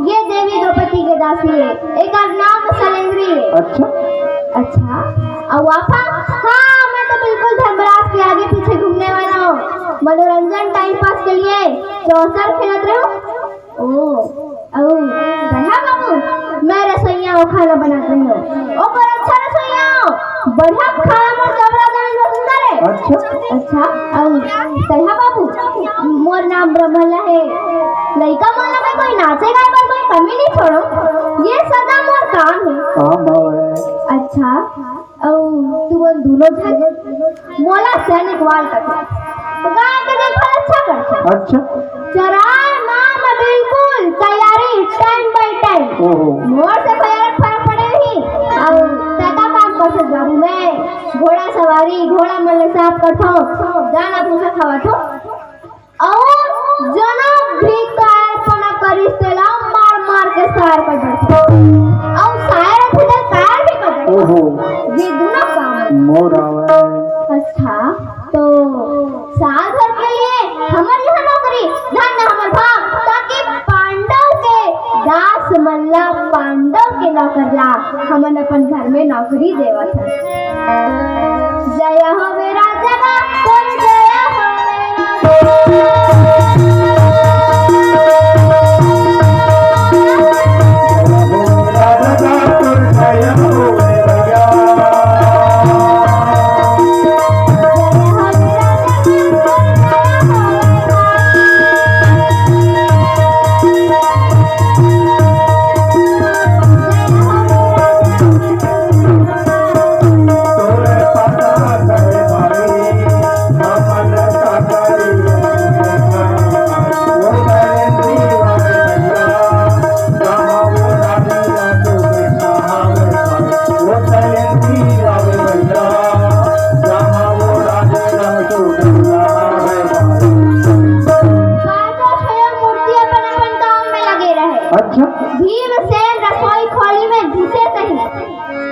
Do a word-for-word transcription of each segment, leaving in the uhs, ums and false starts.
ये देवी द्रौपदी के दासी हे, एकर नाम सलेंद्री हे। अच्छा। अच्छा, अउ आप? हाँ, मैं तो बिल्कुल धर्मराज के आगे पीछे घूमने वाला हूँ। मनोरंजन, टाइम पास के लिए चौसर खेलत रहूँ। ओ, अउ तैं हा बाबू, मैं रसोइया हूँ, खाना बनात रही हूँ। ओकर अच्छा रसोइया हूँ, बढ़िया खाना मोर कमरा देवे में सुंदर हे। अच्छा। अच्छा, अउ तैं हा बाबू, मोर नाम रमला हे। लइका मन ला मैं कोई नाचे गाए बर कोई कमी नहीं छोड़ो, ये सदा मोर काम हे। काम हवे। अच्छा, अउ तुमन दूनों झन मोला सैनिक वाल कथे। तो गाय के देखभाल अच्छा करथे। अच्छा। चराए मां मैं बिल्कुल तैयारी, time by time। ओहो। मोर से कोई अलग फर्क पड़े नहीं। अउ तैं का काम करथे बाबू? मैं घोड़ा सवारी, घोड़ा मन ले साफ करथो, दाना भूसा खवाथो। अउ जनक भी कायरपना करिस तेला मार मार के सायर कर देथे। अउ सायर रथे ते कायर भी कर देथे। ओहो। ये दूनों काम। मोर आवय। अच्छा, तो साल भर के लिए हमर यहाँ नौकरी, धन हमर भाग, ताकि पांडव के दास मन ला, पांडव के नौकर ला हमन अपन घर में नौकरी देवत हन। जय हो मेरा जगत, जय हो मेरा पांचों छह मूर्ति अपन अपन काम में लगे रहे। अच्छा। भीमसेन रसोई खोली में घुसे सही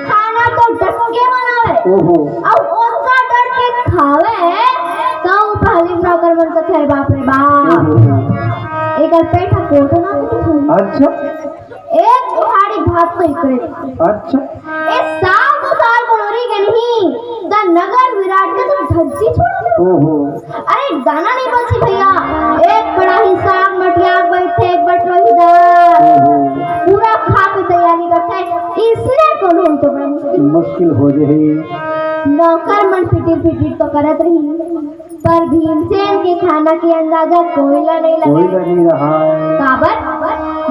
खाना तो डट के बनावे। ओहो। अउ ओतका डट के खावे, तो पहली नौकर मन कथे, "अरे बाप रे बाप, ओहो। एकर पेट ह कोटना के खाई।" अच्छा। एक थारी भात तो इकरे।" अच्छा। ए साल दो साल बरोरी के नहीं, त नगर विराट के तो धज्जी छोड़ दे। ओहो। अरे, गाना नहीं बची भैया, एक कड़ाही साग मटिया बैठे, एक बटोही दाल, ओहो। पूरा खा के तैयारी करथे, इसने कोनो तो बड़ा मुश्किल। मुश्किल हो जाही। नौकर मन पिटिर पिटिर तो करत रही, पर भीमसेन के खाना के अंदाजा कोई ला नहीं लगा। कोई ला नहीं रहा। काबर?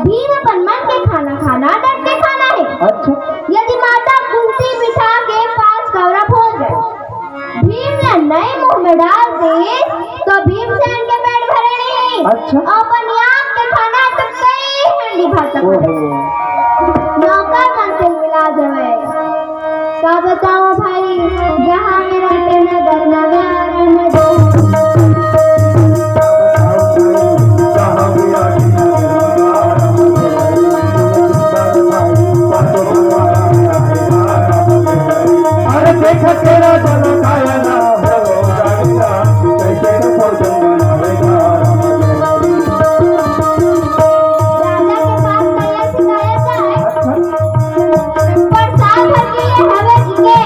भीम अपन मन के खाना खाना डट के खाना हे। अच्छा। यदि माता कुंती बिठा के पांच कौरा भोज भीम ला नई मुंह में डाल दे, तो भीमसेन के पेट भरे नहीं। अच्छा। अपन याद के खाना तो कई हंडी भर तक। ओहो। नौकर मन से मिला जावे। का बताओ भाई, जहाँ मेरा नगर नगारा मजे। अरे देख तेरा जल काया ना हो जाएगा, कैसे तो भोजन बनाएगा। राजा के पास कन्या शिकायत है। अच्छा। पर साल भर के लिए हवे जी के,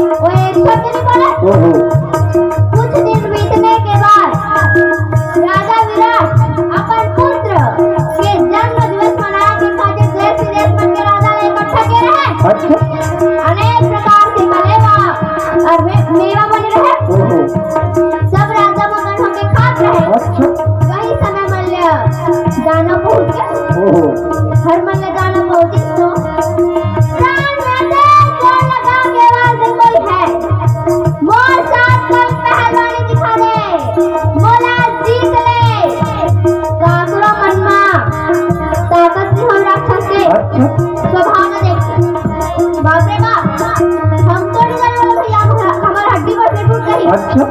वो एक शब्द नहीं बोला। ओहो। कुछ दिन बीतने के बाद राजा विराट अपन पुत्र के जन्म दिवस मनाए के खातिर देश विदेश मन के राजा ला इकट्ठा किए रहे। अच्छा। अनेक प्रकार के कलेवा और मे-, मेवा बने रहे। ओहो। सब राजा मगन होके खात रहे। अच्छा। वही समय मल्ल दानव पहुंच गए। ओहो। हर मल्ल दानव पहुंचे तो प्राण में दे, जोर लगा के आवाज दे, कोई है? मोर साथ कोई पहलवानी दिखा दे, मोला जीत ले। काकरो मन मा ताकत नहीं हो राक्षस के। अच्छा। स्वभाव में देख, बाप रे बाप, हम तो नहीं करेंगे भैया, हमारा हड्डी पर से टूट गई। अच्छा।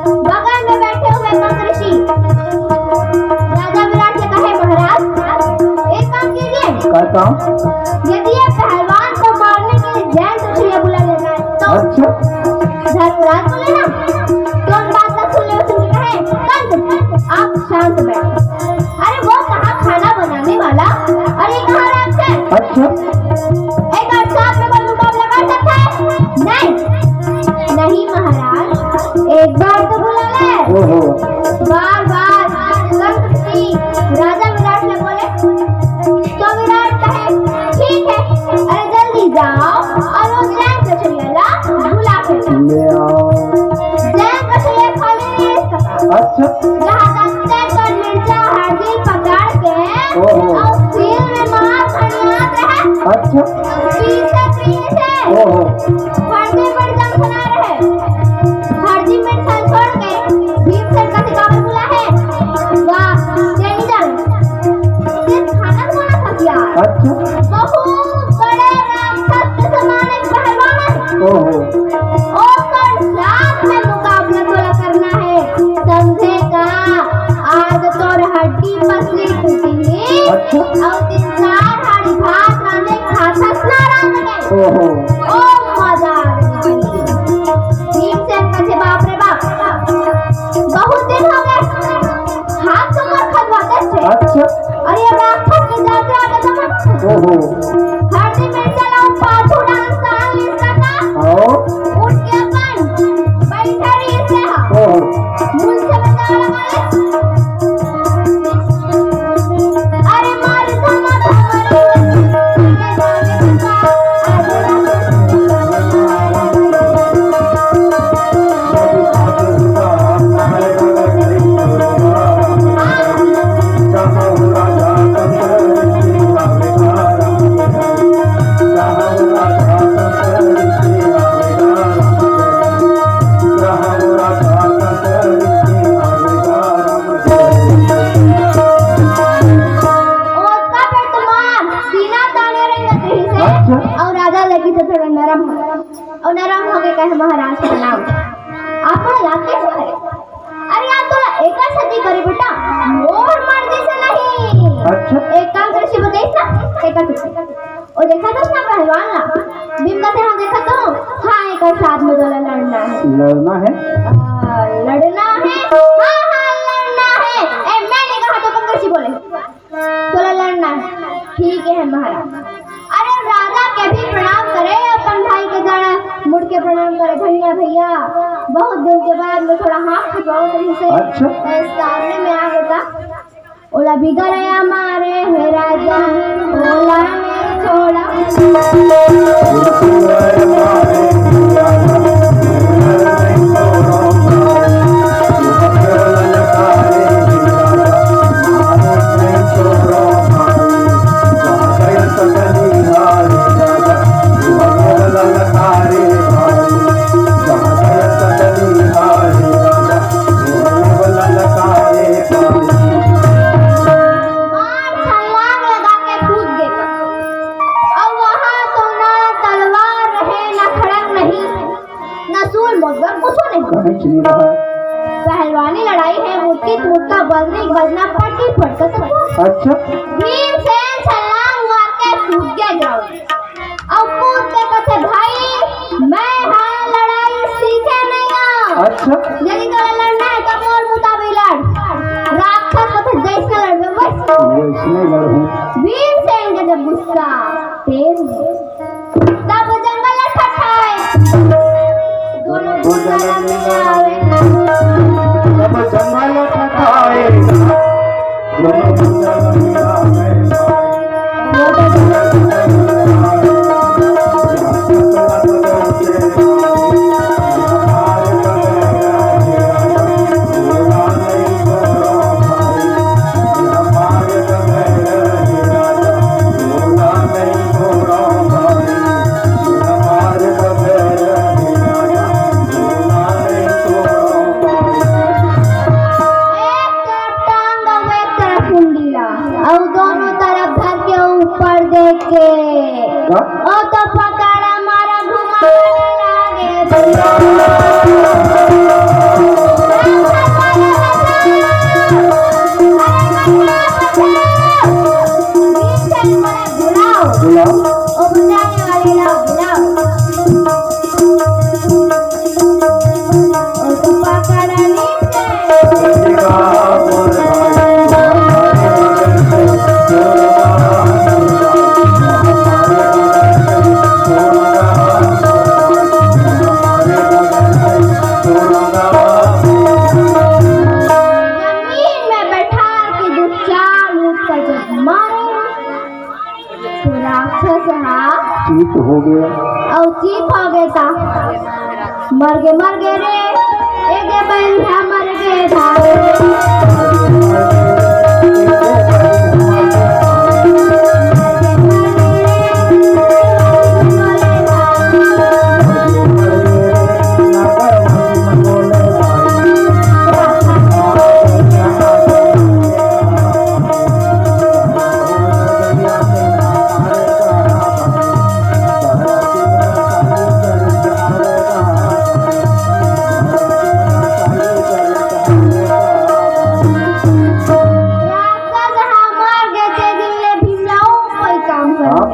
बगल में बैठे हुए कंस ऋषि राजा विराट से कहे, "महाराज, एक काम कीजिए।" का काम? "यदि ये पहलवान को मारने के लिए जैंत उछलिया बुला लेता है तो?" अच्छा। धर्मराज बोले ना, तो उन बात का सुन ले, उसने कहे, "कंस, आप शांत बैठो।" अरे वो कहा खाना बनाने वाला, ओहो। अउ भीम में मार खनियात रहे। अच्छा। पीसे पीसे। ओहो। हरदी मिर्चा खना रहे। हरदी मिर्चा छोड़ के भीमसेन कथे काबर बुला हे? वाह, जय जय। ये खाना खाना था यार। अच्छा। बहुत बड़े राक्षस के समान एक पहलवान है। ओहो। ओकर साथ में मुकाबला तोला करना है, समझे का? आज तोर हड्डी पसली टूटी। अच्छा। अउ तीन चार हाड़ी भात रांधे, खाथस ना रांध के। ओहो। ओ मजा आ गई। भीमसेन कथे, "बाप रे बाप, बहुत दिन हो गए, हाथ तो मोर खजवाते थे।" अच्छा। अरे, ये राक्षस के जाते आगे तो मत। ओहो। हरदी मिर्चा ला पाछू डांस ताल इसका था। आओ। उठ के अपन बैठे रही से हा। ओहो। मुंह से बता रहा है। अरे मार धमा धमा रे। ओतका बेर तो मार, सीना ताने रेंगत रहिस हे। अच्छा। अउ राजा लगिस त थोड़ा नरम हो, अउ नरम हो के कहे, "महाराज प्रणाम।" आप मन याद कैसे करे? अरे यार, तोला एकर सेती करे बेटा, मोर मर्जी से नहीं। अच्छा। एक काम करे, बताइस ना, एकर सेती। ओ देखा था ना पहलवान ला, भीम का से हम देखा तो, हाँ, एकर साथ में तोला लड़ना है। लड़ना है? हाँ, लड़ना है। हाँ, हाँ, लड़ना है। ए, मैं नहीं कहा तो तुम कैसे बोले? तोला लड़ना है। ठीक है महाराज। अरे राजा के भी प्रणाम करे, अपन भाई के जरा मुड़ के प्रणाम करे, "भैया, भैया, बहुत दिन के बाद में थोड़ा हाथ छुपाओ कहीं से।" अच्छा। तो इस सामने में आ गया। ओला बिगड़या मारे हे राजा, ओला नहीं छोड़ा। मार छलांग लगा के कूद गे। अउ वहाँ तो ना तलवार रहे, ना खड़ग नहीं, ना सूल मोजगर, कुछो नहीं। कहीं चीनी रहा। पहलवानी लड़ाई है, मुट्ठी मुट्ठा, बजरी बजना, पट्टी फटका सब। अच्छा। भीमसेन छलांग मार के कूद गे ground। अउ कूद के कथे, "भाई, मैं हा लड़ाई सीखे नहीं हूँ।" अच्छा। यदि तोला लड़ना है तो मोर मुताबिक लड़। राक्षस कथे, "जैसे लड़बे वैसे।" वैसने लड़हूँ। भीमसेन के जब गुस्सा तेज हो, तब जंगल ठठाए। दोनों भुजा लड़ने आवे। तब जंगल ठठाए। एक तरफ टांग अउ एक तरफ कुंडीला, अउ दोनों तरफ धर के ऊपर देख के। का? ओ तो पकड़ा मारा घुमावे लागे भैया। अरे बचाओ, बचाओ। भीमसेन बोला, "बुलाओ।" बुलाओ। ओ बचाने वाले ला बुलाओ। जमीन में बैठा के दो चार मुक्का जब मारे, तो राक्षस हा चीत हो गया। अउ चीत हो गया था। मर गे, मर गे रे, एक बंधा मर गे था।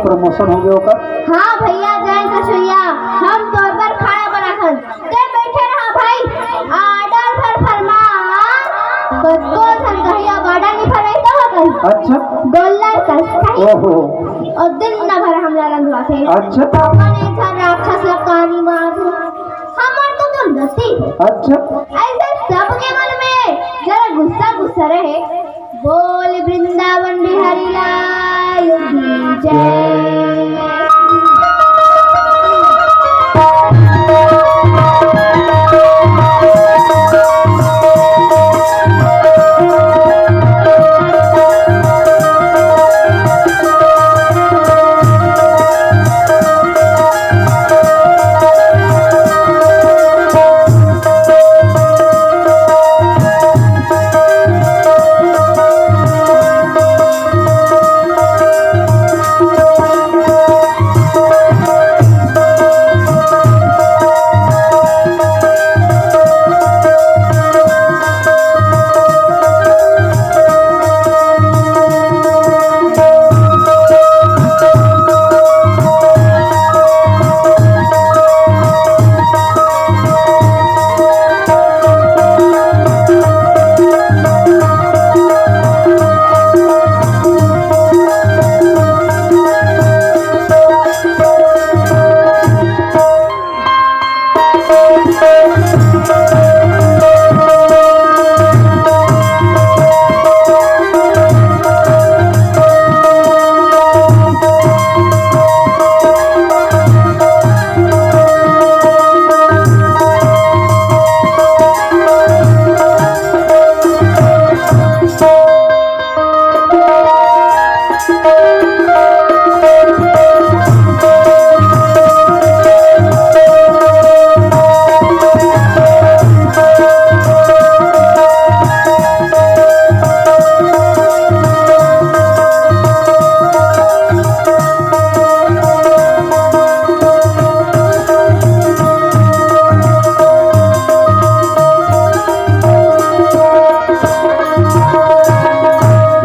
प्रमोशन हो गया ओकर। हाँ भैया, जय ससुइया, हम तोर बर खाना बनाथन, ते बैठे रहा भाई। ऑर्डर भर फरमान, कतको झन कही अब ऑर्डर नहीं फरमाई तो हो गई। अच्छा। डॉलर कस खाई। ओहो। और दिन न भर हमला रंधवाथे। अच्छा। अपन एक झन राक्षस ला कानी मार, हमर तो दुर्गति। अच्छा। ऐसे सबके मन में जरा गुस्सा गुस्सा रहे। बोल वृंदावन बिहारी लाल की जय।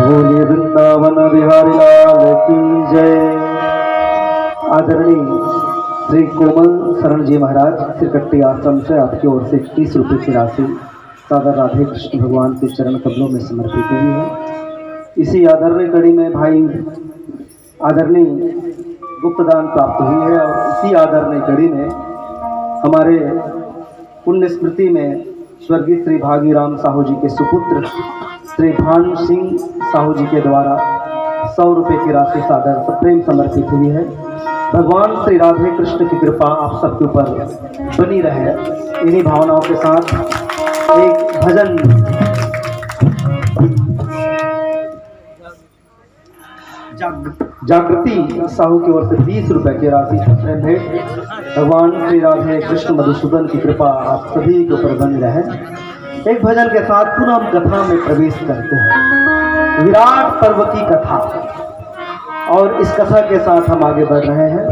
बोलिए वृंदावन बिहारी लाल की जय। आदरणीय श्री कोमल शरण जी महाराज सिरकट्टी आश्रम से आपकी ओर से इक्कीस रुपये की राशि सादर राधे कृष्ण भगवान के चरण कमलों में समर्पित हुई है। इसी आदरणीय कड़ी में भाई आदरणीय गुप्तदान प्राप्त हुई है और इसी आदरणीय कड़ी में हमारे पुण्य स्मृति में स्वर्गीय श्री भागीराम साहू जी के सुपुत्र श्री भान सिंह साहू जी के द्वारा सौ रुपये की राशि सादर प्रेम समर्पित हुई है। भगवान श्री राधे कृष्ण की कृपा आप सबके ऊपर बनी रहे। इन्हीं भावनाओं के साथ एक भजन जाग-, जागृति साहू की ओर से बीस रुपए की राशि सप्रेम भेंट। भगवान श्री राधे कृष्ण मधुसूदन की कृपा आप सभी के ऊपर बनी रहे। एक भजन के साथ पुनः हम कथा में प्रवेश करते हैं। विराट पर्व की कथा, और इस कथा के साथ हम आगे बढ़ रहे हैं।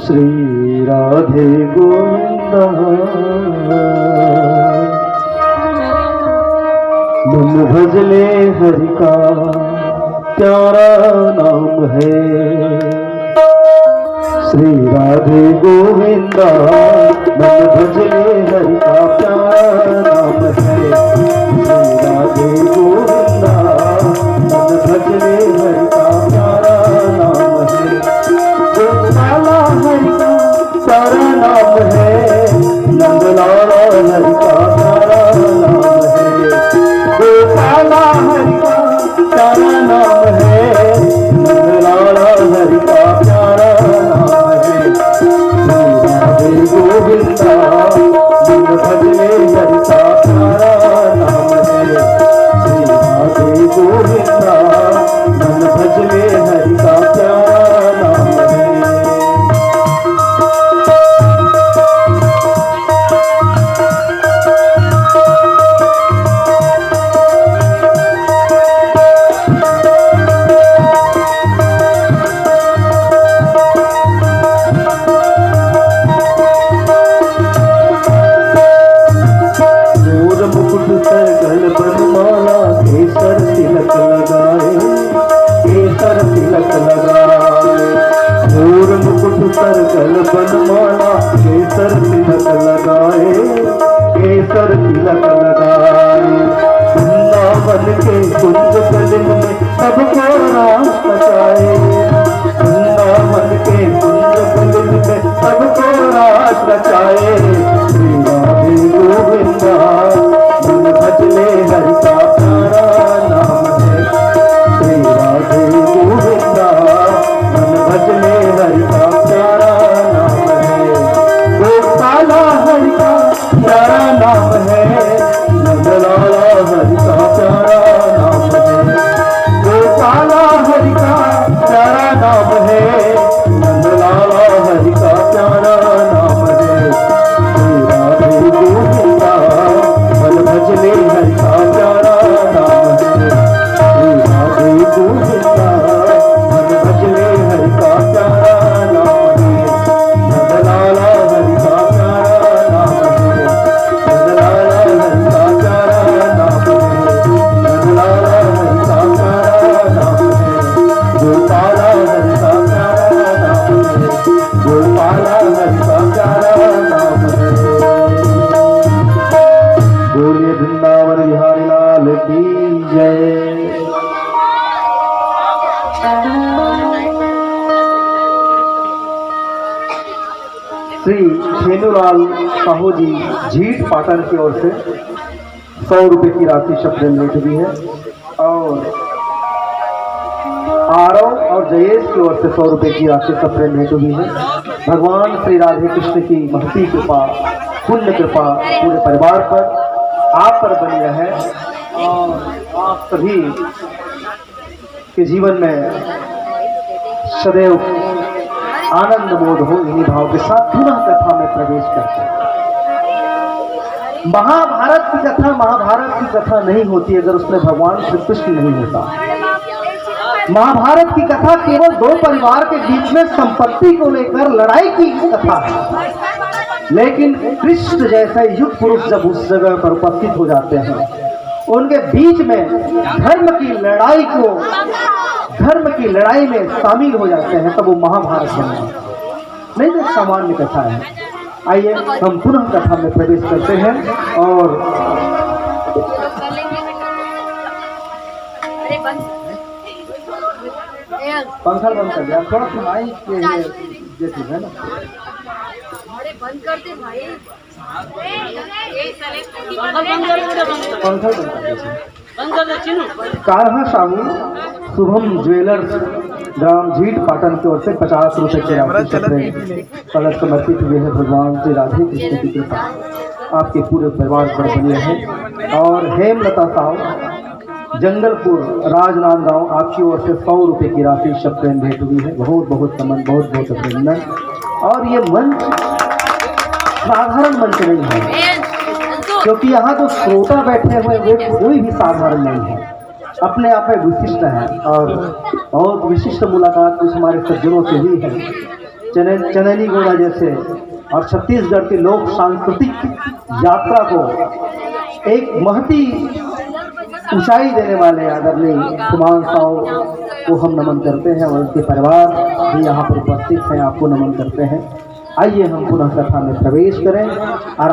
श्री राधे गोविंदा, मन भजले हरि का प्यारा नाम है। श्री राधे गोविंदा, मन भजले हरि का प्यारा नाम है। श्री राधे गोविंदा, मन भजले हरि का प्यारा नाम है। गोपाला हरि का प्यारा नाम है, नंदलाला हरि का प्यारा नाम है। गोपाला हरि का प्यारा नाम है, नंदलाला हरि का प्यारा नाम है। श्री राधे गोविंदा, मन भजले हरि का प्यारा चल बनमाला केसर तिलक लगाए, केसर तिलक लगाए। वृंदावन के कुंज गलिन में सबको रास नचाए, वृंदावन के कुंज गलिन में सबको रास नचाए। श्री राधे गोविंदा, मन भजले हरि का प्यारा नाम है। श्री राधे गोविंदा, मन भजले हरि का प्यारा नाम है। गोपाला हरि का प्यारा नाम है, नंदलाला हरि का प्यारा नाम है। गोपाला हरि का प्यारा नाम है, नंदलाला हरि का प्यारा नाम है। श्री राधे गोविंदा, मन भजले हरि का प्यारा नाम है। श्री राधे गोविंदा, मन भजले हरि का प्यारा नाम है। नंदलाला हरि का प्यारा नाम है। नंदलाला हरि का प्यारा नाम है। नंदलाला हरि का प्यारा नाम है। गोपाला हरि का प्यारा नाम है। गोपाला हरि का प्यारा नाम है। बोलिए वृंदावन बिहारी लाल की जय। श्री छेनूलाल साहू जी झीट पाटन की ओर से सौ रुपए की राशि सप्रेम भेंट हुई है और आरव और जयेश की ओर से सौ रुपए की राशि सप्रेम भेंट हुई है। भगवान श्री राधे कृष्ण की महती कृपा, पुण्य कृपा पूरे परिवार पर, आप पर बनी रहे और आप सभी के जीवन में सदैव आनंद मोद हो। इन्हीं भाव के साथ पुनः कथा में प्रवेश करते हैं। महाभारत की कथा महाभारत की कथा नहीं होती अगर उसमें भगवान श्री कृष्ण नहीं होता। महाभारत की कथा केवल दो परिवार के बीच में संपत्ति को लेकर लड़ाई की कथा है, लेकिन कृष्ण जैसे युग पुरुष जब उस जगह पर उपस्थित हो जाते हैं, उनके बीच में धर्म की लड़ाई को, धर्म की लड़ाई में शामिल हो जाते हैं, तब वो महाभारत बनता है। नहीं तो सामान्य कथा है। आइए, हम पुनः कथा में प्रवेश करते हैं और पंखा बंद कर दिया, थोड़ा सा माइक के लिए, ये चीज है ना। अरे बंद कर दे भाई। पंखा बंद कर दे। कान्हा साहू शुभम ज्वेलर्स ग्राम झीट पाटन की ओर से पचास रुपए की राशि सप्रेम कलश समर्पित हुए हैं। भगवान श्री राधे कृष्ण की कृपा आपके पूरे परिवार पर बनी रहे। और हेमलता साहू जंगलपुर राजनांदगांव, आपकी ओर से सौ रुपए की राशि सप्रेम भेंट हुई है। बहुत बहुत नमन, बहुत बहुत अभिनंदन। और ये मंच साधारण मंच नहीं है, क्योंकि यहाँ जो श्रोता बैठे हुए वे कोई भी साधारण नहीं है, अपने आप में विशिष्ट है। और बहुत विशिष्ट मुलाकात कुछ हमारे सज्जनों से हुई है। चने-, चनैनी गोड़ा जैसे और छत्तीसगढ़ की लोक सांस्कृतिक यात्रा को एक महती ऊंचाई देने वाले आदरणीय खुमान साहू को हम नमन करते हैं और उनके परिवार भी यहाँ पर उपस्थित हैं, आपको नमन करते हैं। आइए हम पुनः कथा में प्रवेश करें और